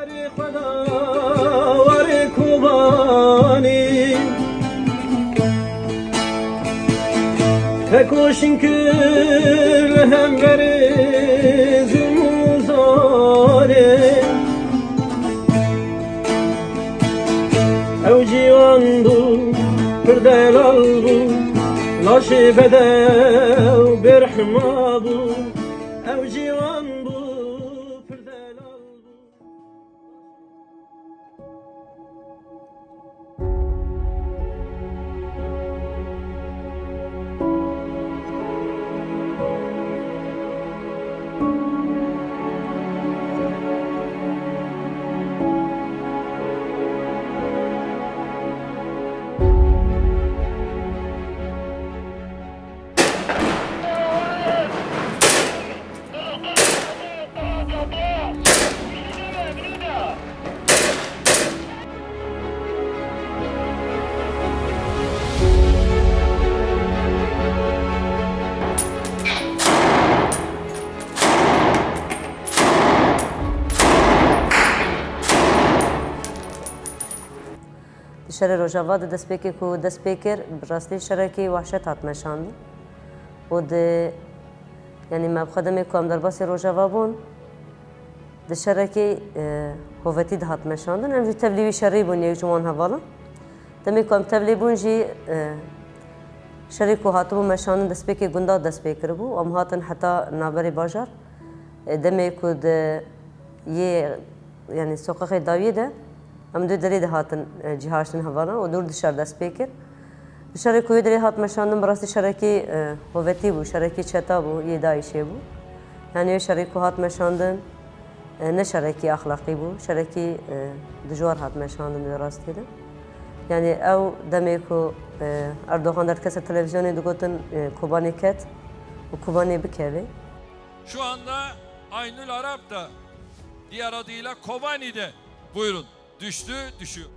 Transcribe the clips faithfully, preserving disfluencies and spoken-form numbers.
Xweda warê Kobanî, tekoşîn kir li hemberê zûn û zarê. Ew ciwan bû, pir delal bû, laşê bedew bêrhma bû. Ew ciwan bû, pir delal bû. Di şerê Rojava de destpêkê ku dest pê kir, bi rastî şerekî wehşet hat meşandin. Û di, yanî me bi xwe demê ku em derbasî Rojava bûn, di şerekî, e, hovetî de hat meşandin. Em jî tevlî wî şerî bûn, yek ji wan hevalan. Demê ku em tevlî bûn jî, e, şerê ku hatibû meşandin destpêkê gunda dest pê kiribû. Em hatin heta navberê bajar. E, demê ku di yê, yanî soqaxê dawiyê de, em dê derê de hatin, e, cî haştin hevalan û dûr di şer dest pê kir. Di şerê ku wê derê hat meşandin, bi rastî şerekî, e, hovetî bû, şerekî çeta bû, yê DAIŞê bû. Yanî wê şerê ku hat meşandin, e, ne şerekî axlaqî bû, şerekî, e, dijwar hat meşandin di rastî de. Yanî ew demê ku, e, Erdogan derkese televîzyonê digotin, e, Kobanê ket û Kobanê bikeve. Şu anda Aynül Arap da diğer adıyla Kobani'de. Buyurun. Düştü, düşüyor.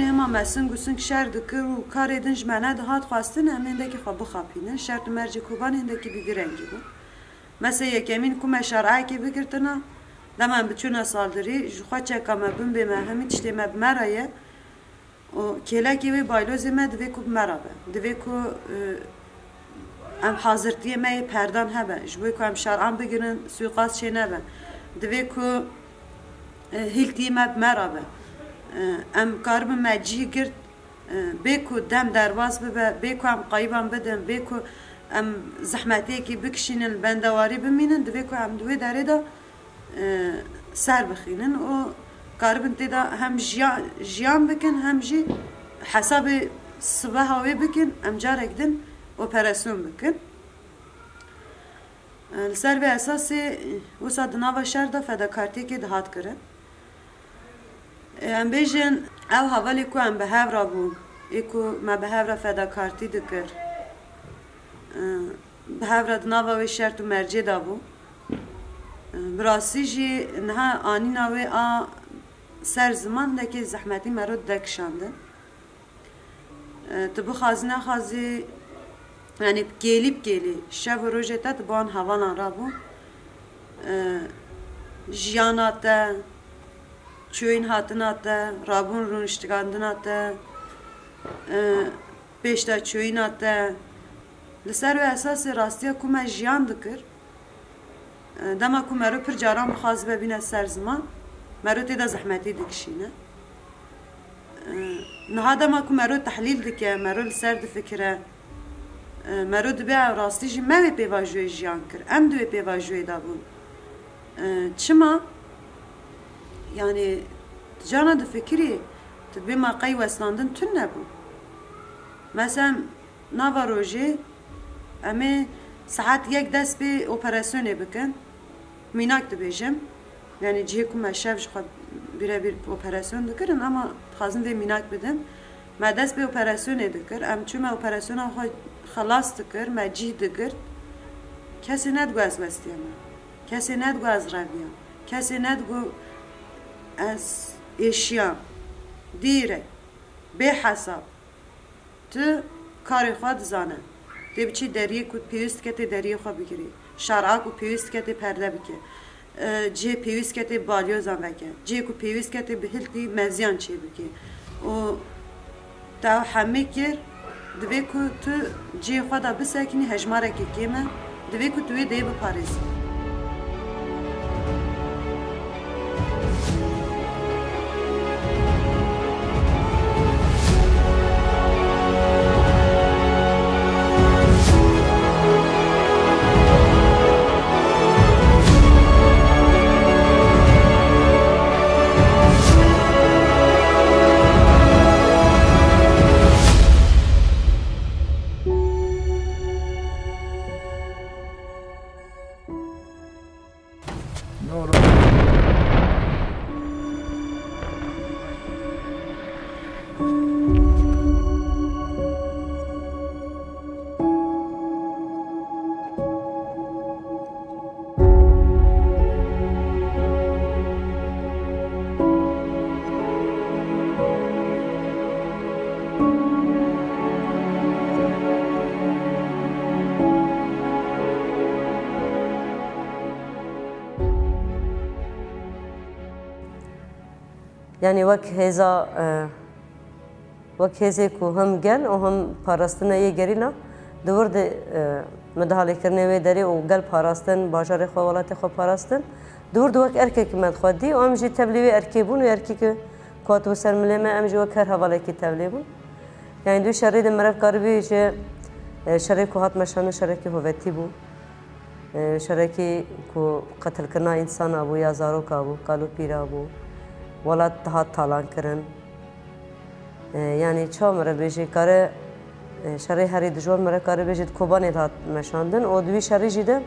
Hema me sing û sing şer dikir û karê din ji me nedihat xwestin, em hindekî xwe bixapînin. Şert û mercê Kobanê hindekî bi vî rengî bû. Mesela yekemîn ku me şer'ayekê bigirtina, dema em biçûna saldirî, ji xwe çeka me, bin bê me, hemî tiştê me bi me re ye. Û kêlekê wê baylozê me divê ku bi me re be. Divê ku, e, em hazirtiyê me yê perdan hebe. Ji bo ku em şer'an bigirin, suîqast çê nebe. Divê ku, e, hîltiyê me bi me re be. E, em karibin me cî girt, e, bê ku dem derbas bibe, bê ku em qeyban bidin, bê ku em zehmetiyekî bikişînin, li bendewarî bimînin, divê ku em di wê derê de, e, ser bixînin û karibin tê de hem jiya-, jiyan bikin, hem jî hesabê sibeha wê bikin, em carek din operasyon bikin. E, li ser vê esasê, wisa di nava şer de fedakartiyekê dihat kirin. E, em bêjin, ew hevalê ku em bi hev re bûn, ê ku me bi hev re fedakartî dikir, e, bi hev re di nava wê şert û mercê de bû. E, bi rastî jî niha anîna wê a ser ziman hinekî zehmetî mero dide kişandin. E, tu bixwazî nexwazî, yanî bi kêlî bi kêlî, şev û rojê te tu bi wan hevalan rabû. E, jiyana te, çûyîn hatina te, rabûn rûniştigandina te, e, pêşdaçûyîna te. Li ser wê esasê rastiya ku me jiyan dikir, e, dema ku mero pir caran bixwazibe bîne ser ziman, mero tê de zehmetî dikişîne. E, niha dema ku mero tehlîl dike, mero li ser difikire, e, mero dibe ew rastî jî me wê pêvajoyê jiyan kir, em di wê pêvajoyê de bûn. E, çima? Yani, tu carna difikirî, tu dibê ma qey weslandin tune bû. Meselen, nava rojê em ê saet yek dest pê operasyonê bikin. Mînak dibêjim. Yani cihê ku me şev ji xwe birebîr operasyon dikirin, ama dixwazim vê mînak bidim. Me dest pê operasyonê dikir. Em çûme operasyona xwe xelas dikir, me cih digirt. Kesê nedigot ez westiyame. Kesê nedigot ez reviyam. Kesê nedigot ez êşiyam. Dîrek, bê hesab. Tu karê xwe dizane. Tê biçî deriyê ku pêwîst dike tê deriyê xwe bigirî. Şara ku pêwîst dike tê perde bike. E, cihê pêwîst dike tê balyozan veke. Cihê ku pêwîst dike tê bi hilkî meziyan çêbikî. Û te ew hemî kir, divê ku tu cihê xwe de bisekinî, hejmarekê kêm e. Divê ku tu wê deyê biparêzî. Yanî wek hêza, e, wek hêzê ku him gel û him parastina yê gerîla di wir de, e, min di halêkirinê wê derê û gel parastin, bajarê xwe, welatê xwe parastin. Di wir de wek erkekî me di xwe dî û em jî tevlî wê erkê bûn û erkekî ku hatibû ser milê me, em jî wek her hevalekî tevlê bûn. Yanî di wî şerî de meriv karibî ji, e, şerê ku hat meşandin şerekî hovetî bû. E, şerekî ku qetilkirina însana bû ya zaroka bû, kal û pîra bû, welat dihat talankirin. E, yanî çawa meriv bêjî, kare, e, şerê herî dijwar meriv kare bêjî di Kobanê dihat meşandin û di wî şerî jî de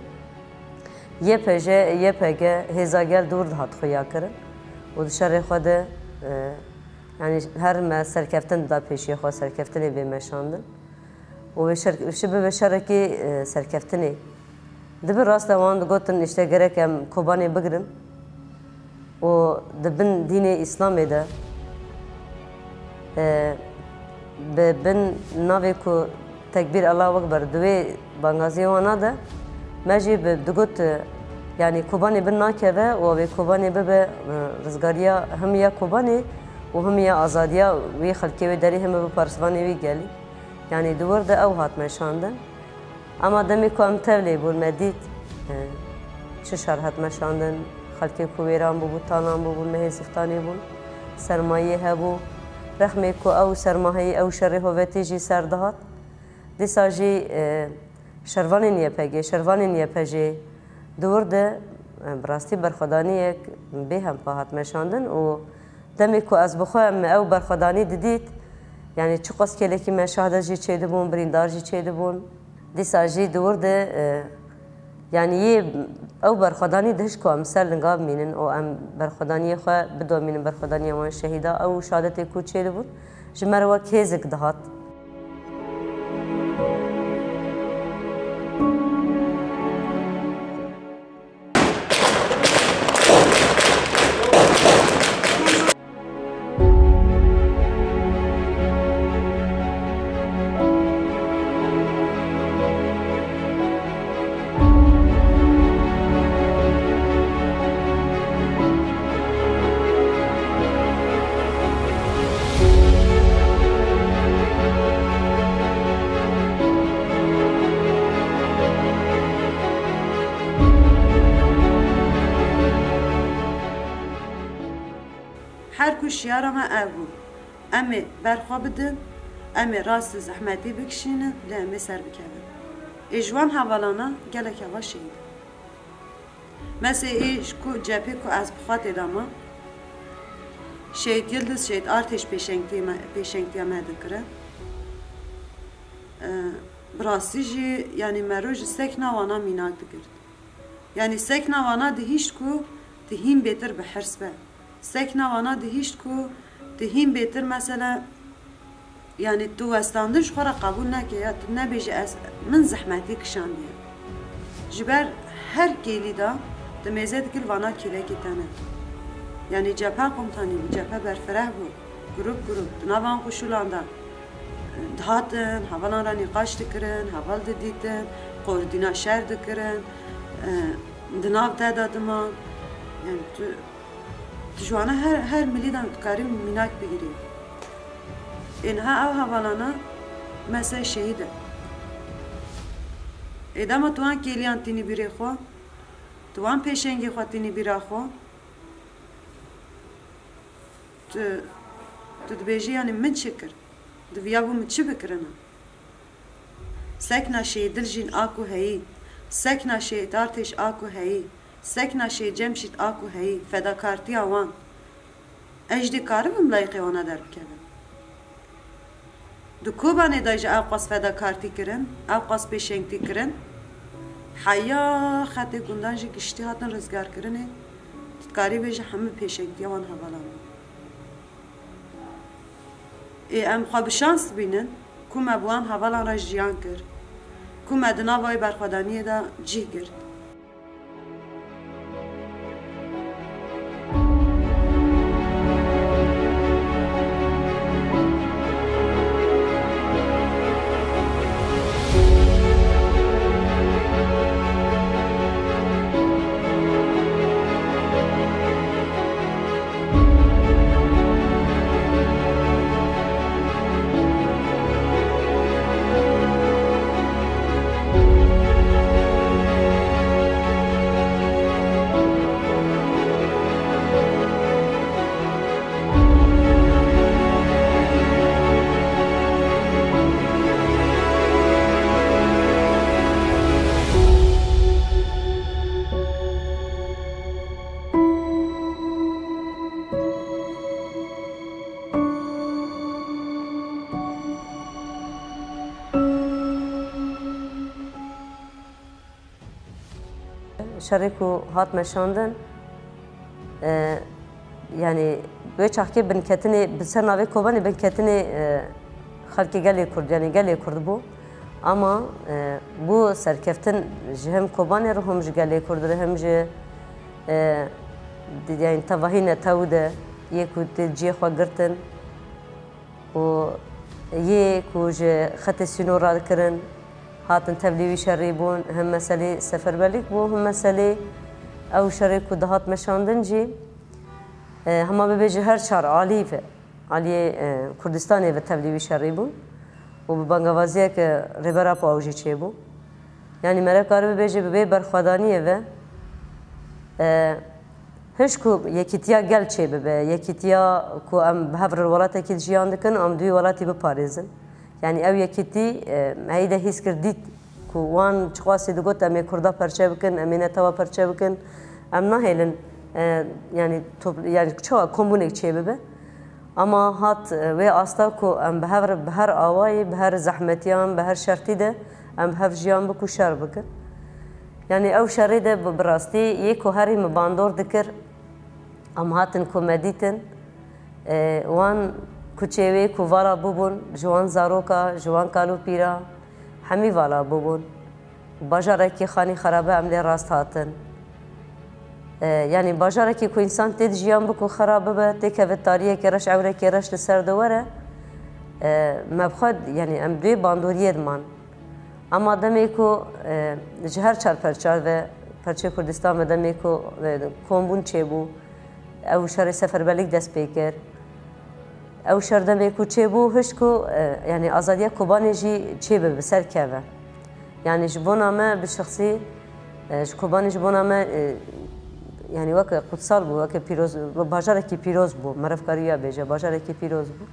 Y P J, Y P G, hêza gel di wir dihat xuya kirin û di şerê xwe de, e, yanî her me serkeftin dida pêşiyê xwe, serkeftinê bê meşandin. û wê şer-, şi bibe şerekî, e, serkeftinê. Di bin rast de wan digotin, îşte gerek em Kobanê bigirin û di bin dînê Îslamê de, e, bi bin navê ku tekbîr Allahu Ekber di wê bangaziyê wana de me jî bi, digot, e, yanî Kobanê bin nakeve û wê Kobanê bibe, e, rizgariya him ya Kobanê û him ya azadiya wê xelkê wê derê him bibe parsvanê wê gelî. Yanî di wir de ew hat meşandin. Ema demê ku em tevlê bûn, me dît, e, çi şer hat meşandin, xelkê ku wêran bûbû, talan bûbûn, mehên siftanê bûn, sermayê hebû. Rexmê ku ew sermaheyî, ew şerê hovetî jî ser dihat. Dîsa jî, e, şervanên Y P G, şervanên Y P J di wir de, e, bi rastî berxwedaniyek bêhempa hat meşandin û Demê ku ez bi xwe me ew berxwedanî didît, yanî çiqas kêlekî me şehdet jî çêdibûn, birîndar jî çêdibûn. Dîsa jî di wir de, e, yanî yê ew berxwedanî dihişt ku em ser linga bimînin û em berxwedaniyê xwe bidomînin, berxwedaniya wan şehîda, ew şehadetê ku çêdibûn, ji me re wek hêzik dihat. Her ku şiyara me ev bû, em ê ber xwe bidin, em ê rastî zehmetî bikişînin, lê em ê ser bikevin. Ê ji wan hevalana gelek heval şehîd. Mesê ê ji ku cephê ku ez bi xwe tê de me, Şehîd Yildiz, Şehîd Artêş pêşengtiyê me, pêşengtiya me dikirin. E, bi rastî jî, yanî mero ji sekna wana mînak digirt. Yanî sekna wana dihîşt ku tu hîn bêtir bi hirs be. Sekna wana dihîşt ku tu hîn bêtir, mesela, yanî tu westandin ji xwe re qebûl neke ya tu nebêje ez, min zehmetî kişandiye. Ji ber her kêlî de tu mêze dikî li vana kêlekê te ne. Yanî cephe komutanî bû, cephe berfireh bû. Grup grup di nava wan koşûlan de dihatin, hevalan re nîqaş dikirin, heval didîtin, koordîna şer dikirin, e, di nav te de diman. Yani tu, tu ji wana her, her milî de dikarî mînak bigirî. Ê niha ew hevalana mesela şehîd e. Ê dema tu wan kêliyan tînî bîrê xwe, tu wan pêşengê xwe tînî bîra xwe, Tu, tu dibêjî, yanî min çi kir? Diviyabû min çi bikirina? Sekna Şehîd Diljîn a ku heyî, sekna Şehîd Artêş a ku heyî, sekna Şehîd Cemşîd a ku heyî, fedakartiya wan. Ez jî dê karibim layîqê wana derbikevim? Di Kobanê de jî ewqas fedakartî kirin, ewqas pêşengtî kirin. Heya xetê gundan jî giştî hatin rizgarkirinê. Tu dikarî bêjî hemû pêşengtiya wan hevalan bû. Ê em xwe bi şans dibînin ku me bi wan hevalan re jiyan kir, ku me di nava wê berxwedaniyê de cih girt. Şerê ku hat meşandin, e, yanî wê çaxkê binketinê, bi ser navê Kobanê binketinê, e, xelkê gelê Kurd, yanî gelê Kurd bû. Ama, e, bû serkeftin ji hem Kobanê re, hem ji gelê Kurd re, hem ji, e, di-, yanî tevahî netew de yê ku tê cihê xwe girtin. û yê ku ji xetê sînor radikirin, hatin tevlî wî şerî bûn, hem meselê seferberlîk bû, hem meselê ew şerê ku dihat meşandin jî, e, hema bibêje her çar alî ve, aliyê, e, Kurdistanê ve tevlî wî şerî bûn û bi bangavaziyeke Rêber Apo ew jî çêbû. Yanî mere kare bibêje bi vê berxwedaniyê ve, e, Hişk ku yekîtiya gel çêbibe, yekîtiya ku em bi hev re li welatekî jiyan dikin, em di wî welatî biparêzin. Yanî ew yekîtî, e, heyî de hîs kir, dît ku wan çiqasî digot, em ê Kurda perçe bikin, em ê netewa perçe bikin. Em nahêlin, e, yanî top-, yanî çawa kombûnek çêbibe. Ama hat, e, wê asta ku em bi hev re, bi her awayî, bi her zehmetiyan, bi her şertî de em bi hev jiyan bikin û şer bikin. Yanî ew şerê de bi, bi rastî yê ku herî min bandor dikir, em hatin ku me dîtin, e, wan kuçê wê ku vala bûbûn, ji wan zaroka, ji wan kal û pîra, hemî vala bûbûn. Bajarekî xanî xerabe em lê rast hatin. E, yanî bajarekî ku însan tê de jiyan biku xerab bibe, têkeve tariyekê reş, ewrekê reş li ser de were, e, me bi xwe, yanî em di wê bandoriyê de man. Ema demê ku, e, ji her çar perça ve, perçê Kurdistan ve demê ku, e, kombûn çêbû, ew şerê seferberlîk dest pê kir. Ew şer demê ku çêbû, hişt ku, e, yanî azadiya Kobanê jî çêbe, bi ser keve. Yanî ji bona me bi şexsî, e, ji Kobanê ji bona me, e, yanî weke qutsal bû, weke pîroz, bajarekî pîroz bû. Meriv karî ya bêje, bajarekî pîroz bû.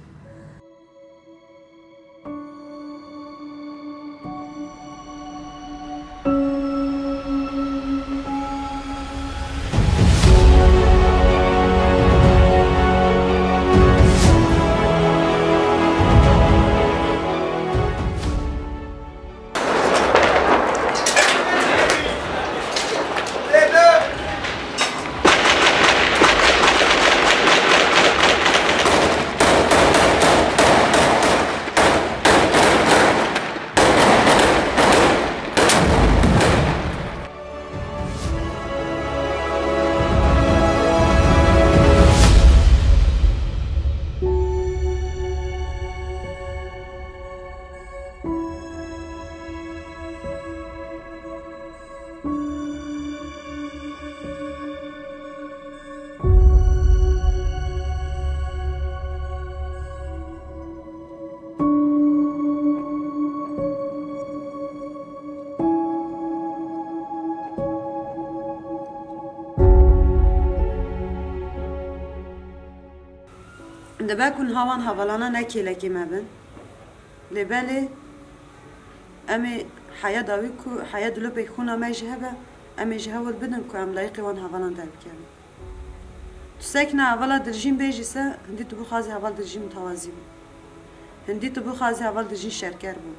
Dibe ku niha wan hevalana ne kêlekê me bin. Lê belê em ê heya dawî ku heya dilopê xûna me jî hebe, em ê ji hewl bidin ku em layiqê wan hevalan derbikevin. Tu sekine hevala Dilîjîn bêjî se, hindî tu bixwazî heval Dilîjîn mitewazî bû. Hindî tu bixwazî heval Dilîjîn şerker bû.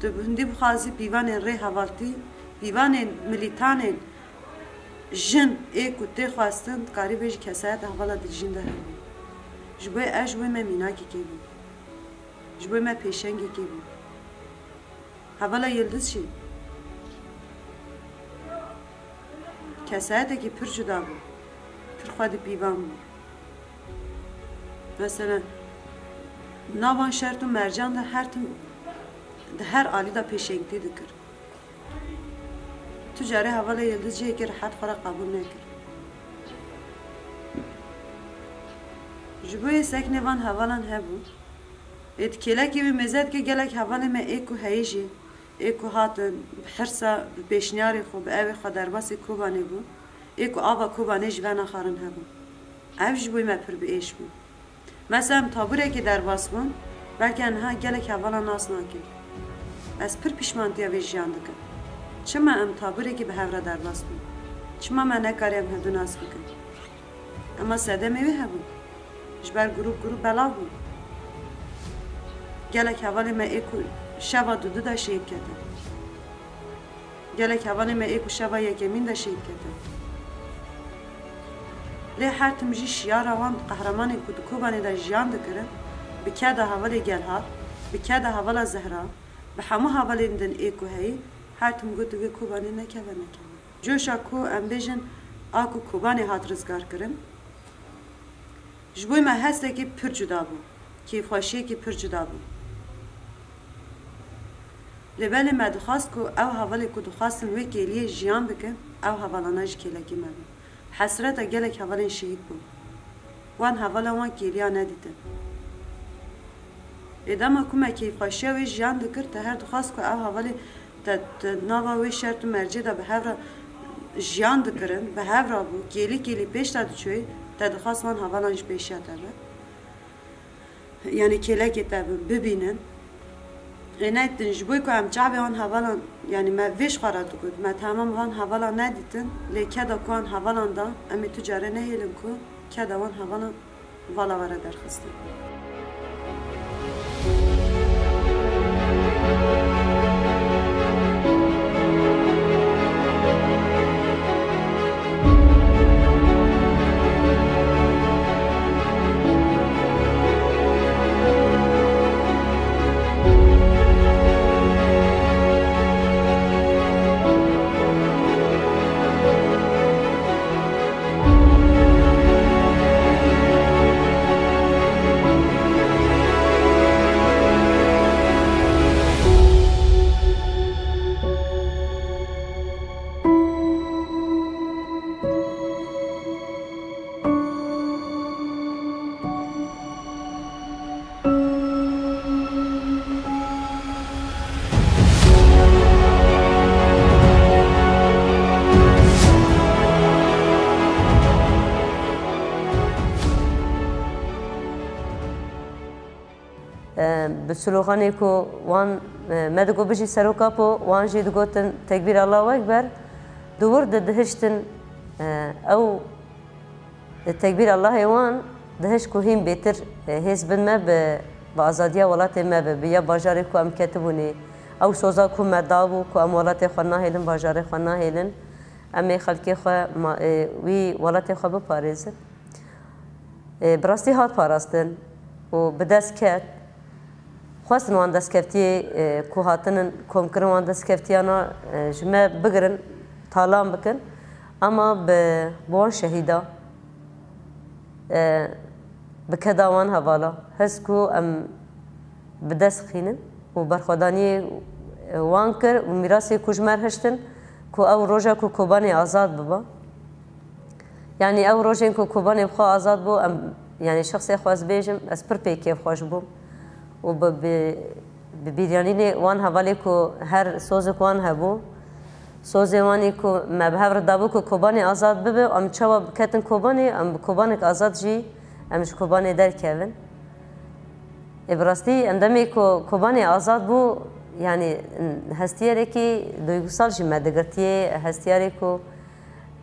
Tu hindî bixwazî pîvanên rêhevaltî, pîvanên milîtanên jin ê ku tê xwestin, dikarî bêjî kesayeta hevala Dilîjîn de hebû. Ji bo ev ji bo me mînakekê bû. Ji bo me pêşengekê bû. Hevala Yildiz jî kesayetekî pir cuda bû. Pir xwedî pîvan bû. Mesela, nav van şert û mercan de her tim, di her alî de pêşengtî dikir. Tu carê hevala Yildiz cihekî rehet xwe re qebûl nekir. Ji bo yê seknê van hevalan hebû. Ê di kêlekê wî mêze dike gelek hevalê me ê ku heyî jî, ê ku hatin bi hirsa, bi pêşniyarê xwe, bi evê xwe derbasî Kobanê bû, ê ku ava Kobanê ji ve naxarin hebû. Ev ji bo me pir bi êş bû. Mesela em tabûrekê derbas bûn, belke niha gelek hevala nas nakin. Ez pir pişmantiya vê jiyan dikim. Çima em tabûrekê bi hev re derbas bûn? Çima me nekarî em hevdu nas bikin? Ema sedemê wê hebû. Ji ber grûp grûp belav bû. Gelek hevalê me ê ku şeva dudu de şehîd ketin. Gelek hevalê me ê ku şeva yekemîn de şehîd ketin. Lê her tim jî şiyara wan qehremanên ku di Kobanê de jiyan dikirin, bi keda hevalê Gelhar, bi keda hevala Zehra, bi hemû hevalên din ê ku heyî, her tim got divê Kobanê nekeve nekeve. Coşa ku em bêjin a ku Kobanê hat rizgarkirin, ji bo me hestekî pir cuda bû, kêfxweşiyekî pir cuda bû. Lê belê me dixwest ku ew hevalê ku dixwestin wê kêliyê jiyan bikin, ew hevalana ji kêlekê me bin. Hesreta gelek hevalên şehîd bûn. Wan hevala wan kêliya nedîtin. Ê dema ku me kêfxweşiya wê jiyan dikir, te her dixwest ku ew hevalê te, te nava wê şert û mercê de bi hev re jiyan dikirin, bi hev re bû, kêlî kêlî pêş de diçûyê, te dixwest wan hevalan ji pêşiya te be. Yanî kêlekê te bi-, bibînin. Ê nedîtin, ji bo ku em çavê wan hevalan, yanî me vê ji xwe re digot, me temam van hevalan nedîtin, lê keda ku wan hevalan da, em ê tu care nehêlin ku keda wan hevalan vala were derxistin. E, bi sloganê ku wan, e, me digot bijî Serok Apo, wan jî digotin Tekbîr Allahu Ekber, di wir de dihiştin, e, ew Di tekbîr Allahê wan dihişt ku hîn bêtir, e, hêz bin me bi, bi azadiya welatê me bi, bi ya bajarê ku em ketibûnê. Ew soza ku me dabû ku em welatê xwe nahêlin, bajarê xwe nahêlin. Em ê xelkê xwe, ma-, e, wî welatê xwe biparêzin. E, bi rastî hat parastin û bi dest ket. Xwestin wan destkeftiyê, e, ku hatinin komkirin wan destkeftiyana, e, ji me bigirin, talan bikin. Ama bi, bi wan şehîda, e, bi keda wan hevala, hest ku em bi dest xînin û berxwedaniyê, e, wan kir û mîrasê ku ji me re hiştin, ku ew roja ku Kobanê azad biba. Yanî ew rojên ku Kobanê bi xwe azad bû, em, yanî şexsê xwe ez bêjim, ez pir pê kêfxweş bûm. Û bi, bi, bi bîryanînê wan hevalê ku her sozek wan hebû, sozê wan î ku me bi hev re dabû ku Kobanê azad bibe, em çawa biketin Kobanê, em bi Kobanek azad jî, em ji Kobanê derkevin. E, bi rastî em demê ku Kobanê azad bû, yanî, hestiyarêkî duygusal jî me digirtiye, hestiyarê ku,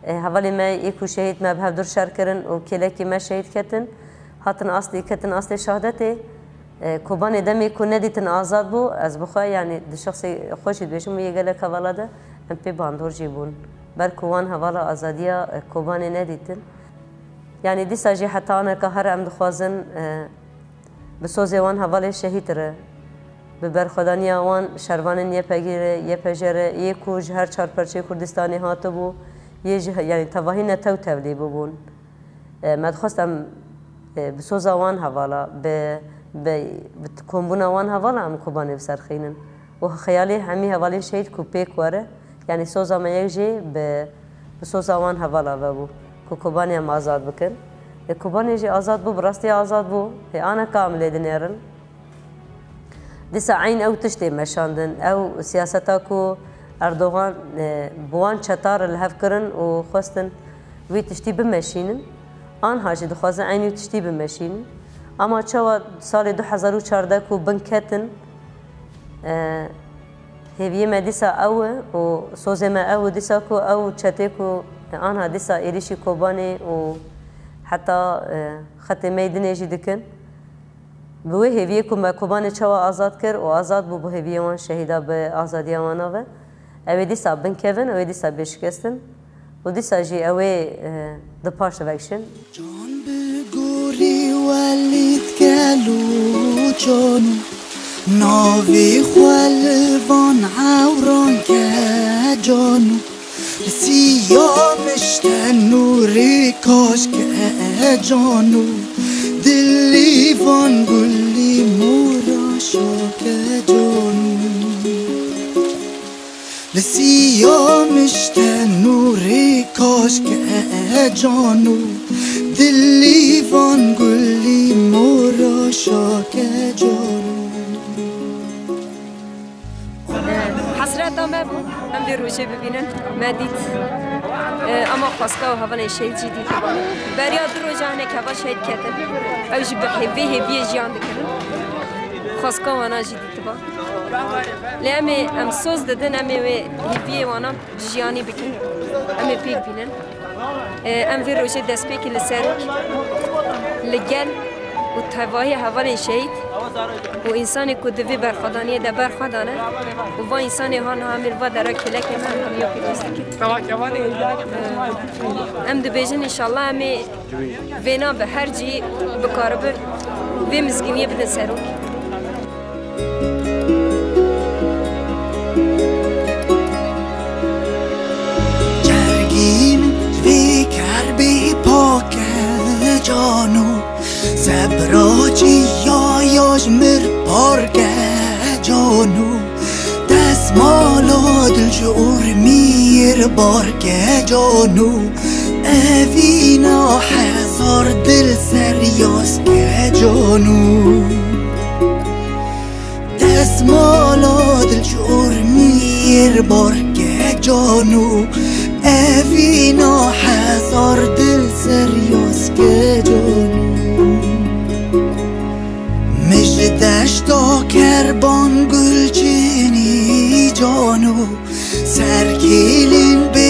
e, hevalê me yê ku şehîd me bi hevdûr şer kirin û kêlekî me şehîd ketin, hatin aslî, ketin aslê şehadetê. E, Kobanê demê ku nedîtin azad bû, ez bi xwe, yanî, di şexsê xwe jî dibêjim, wî yê gelek hevala de em pê bandor jî bûn. Ber ku wan hevala azadiya, e, Kobanê nedîtin. Yanî dîsa jî heta aneka her em dixwazin, e, bi sozê wan hevalê şehîd re, bi berxwedaniya wan şervanên Y P G re, Y P J re, yê ku ji her çar perçeyê Kurdistanê hatibû, yê ji, yanî tevahî netew tevlî bûbûn. E, me dixwest em, e, bi soza wan hevala, bi, bi, bi kombûna wan hevala em Kobanê biserxînin. Û xeyalê hemî hevalên şehîd ku pêk were, yanî soza me yek jî bi, bi soza wan hevala vebû ku Kobanê em azad bikin. Lê Kobanê jî azad bû, bi rastî azad bû. Hê aneka em lê dinêrin. Dîsa eyn ew tiştê meşandin. Ew siyaseta ku Erdogan, e, bi wan çeta re li hev kirin û xwestin wî tiştî bimeşînin. Anha jî dixwazin eynî tiştî bimeşînin. Ama çawa salê du hezar û çardeh ku bin ketin, e, hêviyê me dîsa ew e û sozê me ew e dîsa ku ew çetê ku anha dîsa êrîşî Kobanê û heta, e, xetê Meydinê jî dikin. Bi wê hêviyê ku me Kobanê çawa azad kir û azad bû, bi hêviyê wan şehîda bi azadiya wan ve. Ew ê dîsa binkevin, ew ê dîsa bêşikestin û dîsa jî ew ê, e, di paş vekişin. Can bi gorî welî dike lo cano, navê xwe li van hewran ke cano. Li siya mişte nûrê kaş ke cano, dilî van gulî mora şa ke cano. Li siya mişte nûrê kaş ke cano, dilî van gulî mora şa ke cano. Hesreta me bû, em vê rojê bibînin. Me dît, e, ema xwezka û hevalên şehîd jî dîtiba. Beriya du roja hinek heval şehîd ketin. Ew jî bi hêvî hêviyê jiyan dikirin. Xwezka wana jî dîtiba. Lê em ê, em soz didin, em ê wê hêviyê wana jiyanî bikin. Em ê pêk bînin. E, em vê rojê destpêkî li ser li gel û tevahî hevalên şehîd û însanê ku di vê berxwedaniyê de berxwe dane û va însanê han ha em ê li va dera kêlekê me em hemiya pêwîst dikin. E, em dibêjin înşallah em ê vêna bi her cî bikaribin vê mizgîniyê bidin serok. Cergî min ji vê kerbê pak e cano, sebra çiya ya ji mir park e cano, destmala dil ji urmiyê bar ke cano, evîna hezar dil seryaz ke cano. Destmala dil ji urmiyê bar ke cano, evîna hezar dil seryaz ke cano. Min ji deşta kerban gul çinî cano, ser kêlên bê